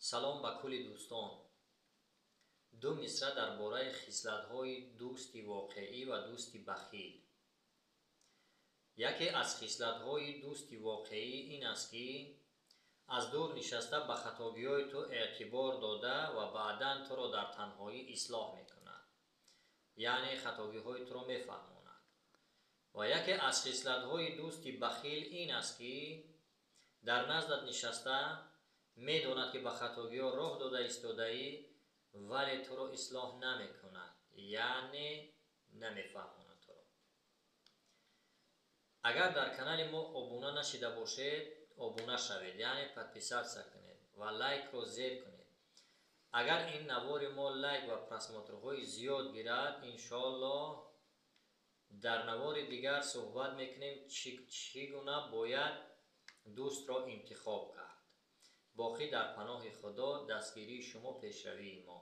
Салом ба кулли дӯстон. Ду мисра дар бораи хислатҳои дӯсти воқеӣ ва дӯсти бахил. Яке аз хислатҳои дӯсти воқеӣ ин аст, ки аз дур нишаста ба хатогиҳои ту эътибор дода ва баъдан туро дар танҳоӣ ислоҳ мекунад, яъне хатогиҳои туро мефаҳмонад. Ва яке аз хислатҳои дӯсти бахил ин аст, ки дар наздат нишаста медонад, ки ба хатогиҳо роҳ дода истодаӣ, вале туро ислоҳ намекунад, яъне намефаҳмонад туро. Агар дар канали мо обуна нашида бошед, обуна шавед, яъне подписаться кунед ва лайкро зер кунед. Агар ин навори мо лайк ва просмотрҳои зиёд гирад, иншоаллоҳ, дар навори дигар суҳбат мекунем, чӣ гуна бояд дӯстро интихоб кард. Боқӣ дар паноҳи Худо. Дастгирии шумо пешравии мо.